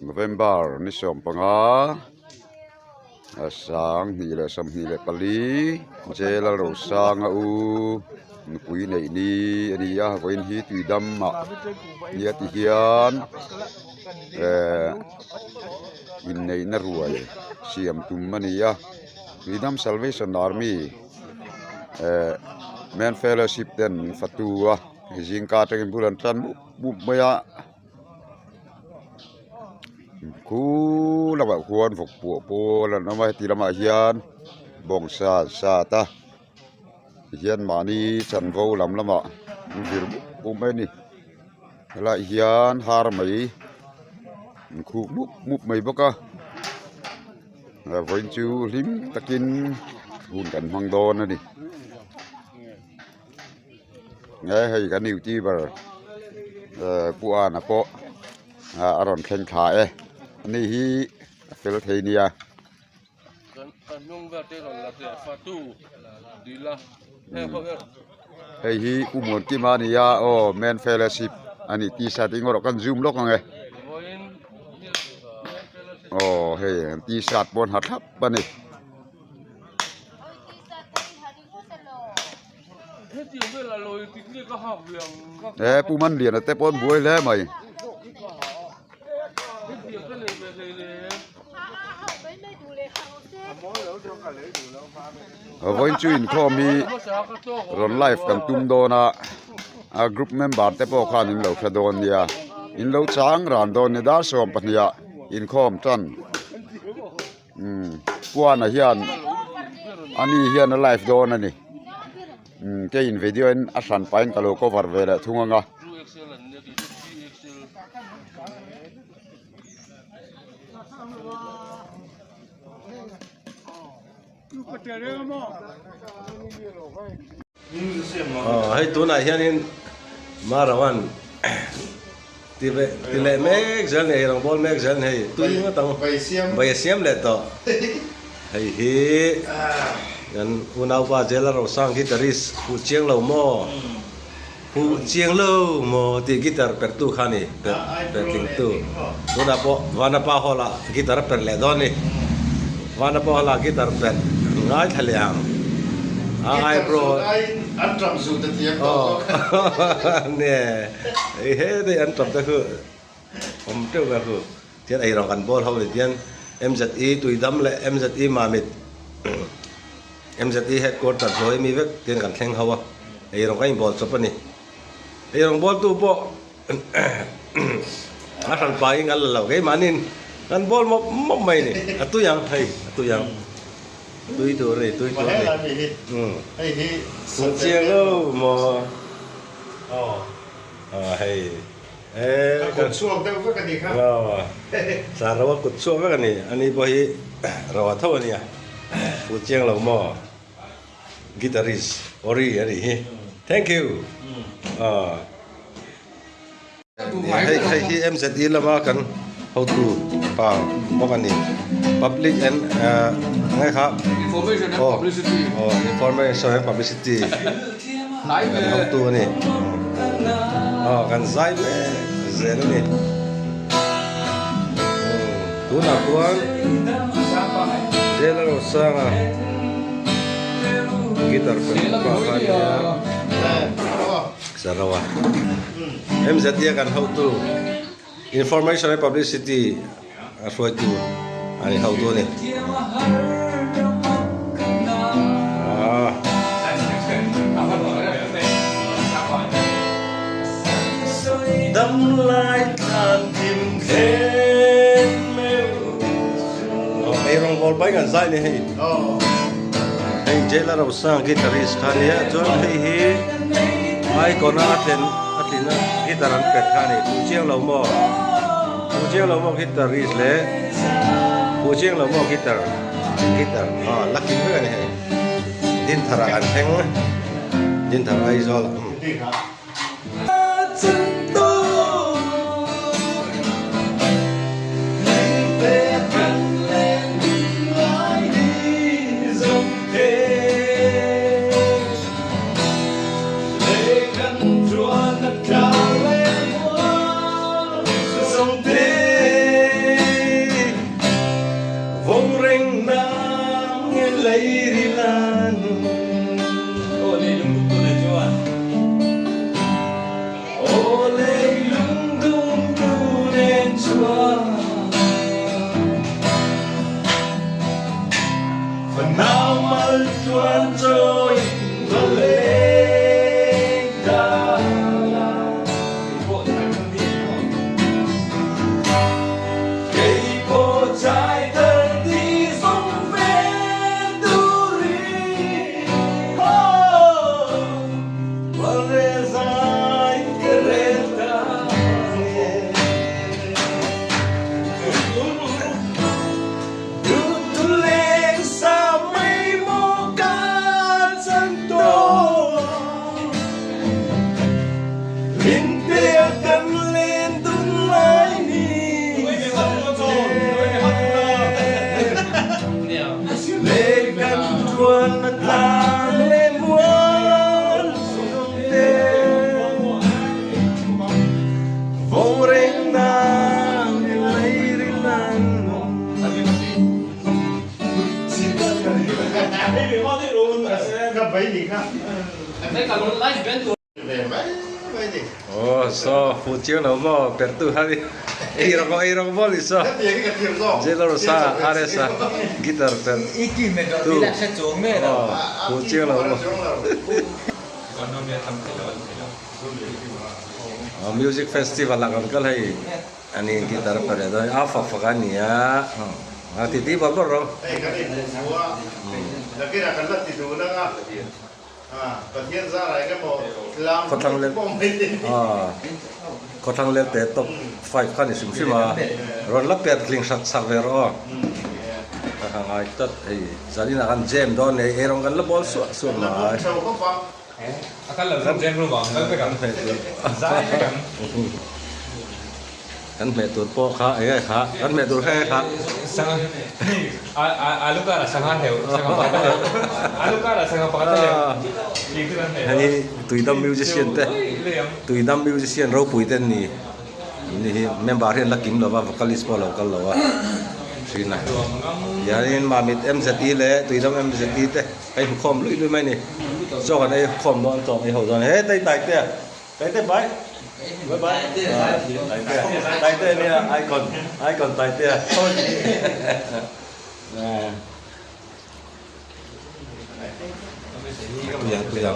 November ni 15 2024 J Lalrosanga u nupui neih ni a ni a vawiin hi tuidam ah nia ti hian ehh inneihna ruai siam tum a ni a tuidam salvation army ehh men fellowship ten min fatu a zingka atangin bul an tan mup mup mai a khu lamah khuan vawk puah pawl an awm a heti lamah hian bawngsa an sat a tihian mahni chanvo lam lamah an vir mup mup mai a ni helaiah hian har mai an khuk mup mup mai bawk a vawiin chu hlim takin hun kan hmang dawn a ni. Nge hei kan youtuber eh pu Ana pawh a rawn thleng thla e ani hi a fel thei nia. Hei hi Pu Muankima a ni a aw men fellowship a ni t-shirt eng erawh kan zoom lawk ang e aw hei t-shirt pawh an ha thlap a ni. He Pu Manliana te pawh an buai hle mai. Vawiin chu inkhawm hi rawn live kan tum dawn a a group member te pawh khan in lo hre dawn nia in lo chang ran dawn nia dar 12 ah inkhawm tan. Umm puana hian ani hian a live dawn a ni umm keiin video in a hran pahin ka lo cover ve leh thung ang a. Hei tunah hianin Marawan ti ti leh mek zel ni hei rawngbâwl mek zel ni hei tui ngawt ang bai a siam leh tawh hei hi kan unaupa Jailer Rosang guitarist fuh chiang lo maw fuh chiang lo maw tih guitar perhtu kha a ni perh perh tlingtu tunah pawh Vanapa Hall ah guitar a perh leh dawn a ni Vanapa Hall ah guitar perh ngaithla leh ang. A eyebrow an tap zu te thiam tawh zawk ne ei he dei an tap te khu awm teuh ka khu tian ei rawng kan bawl ho ni tian MZE Tuidam leh MZE Mamit MZE headquarter hnuai mi vek tian kan thleng ho a ei rawng kan inbawl chawp a ni ei rawng bawl tu pawh a hran pain an la lo keimahnin kan bawl mawp mawp mai ni a tui ang hei a tui ang. Tui tur a ni, tui tur a ni. Hmuh chiang lo maw? Aw hei A kut chhuak deuh vek a ni kha. Aw sa ro a kut chhuak vek a ni. Ani pawh hi ro a tho a nia. Hmuh chiang lo maw? Guitarist Ori a nih hi. Thank you. Aw. Hei hei hi MZE lama kan hotu pa bawk a ni public and eh nge kha Information and aw publicity. aw information and publicity kan hotu a ni aw kan zai mek zel a ni tunah chuan Jailer Rosanga guitar perh pa kha a nia. Sarawak MZA kan hotu Information and Publicity a hruaitu a ni hotu a ni. Ei rawngbawl pai kan zai ni hei. Hei Jailer Rosang guitarist kha nia chuan hei hi icon a tlen a tlin a guitar an pet kha a ni fuh chiang lo maw fuh chiang lo maw guitarist leh fuh chiang lo maw guitar guitar aw la kim vek a ni hei Dinthar ah kan thleng Dinthar Aizawl ah. Aw saw fu chiang lo maw pertu kha ni ei rawng ei rawng maw ni saw Jelorosa RS a guitar per tu aw fu chiang lo maw aw music festival ah kan kal hei ani guitar per leh dawn a fak fak a nia a ti ti bawrh bawrh rawng. Khawthlang lel Khawthlang lel te top 5 kha ni hrim hrim a rawn la per tling hrak chak ve rawh aw ka ha ngai tlat hei zanin ah khan jam dawn nei eirawng kan la bawl suah suah mai Kan hmeh tur pawh kha eng nge kha kan hmeh tur kha eng nge kha. Sangha alu kar ah sangha hleuh sangha pakhat a hleuh alu kar ah sangha pakhat a hleuh tih chu kan hmeh Hei Tuidam musician te Tuidam musician ropui te an ni an ni hi member hi an la kim lo va vocalist pawh a lo kal lo a thin a hianin Mamit MZE leh Tuidam MZE te a inkhawm luih luih mai a ni chaw kan ei khawm dawn chaw an ei ho dawn he taitai te a. Taite bye. Bye bye. Taite. Taite nia icon. Icon Taite. Tuya tuya.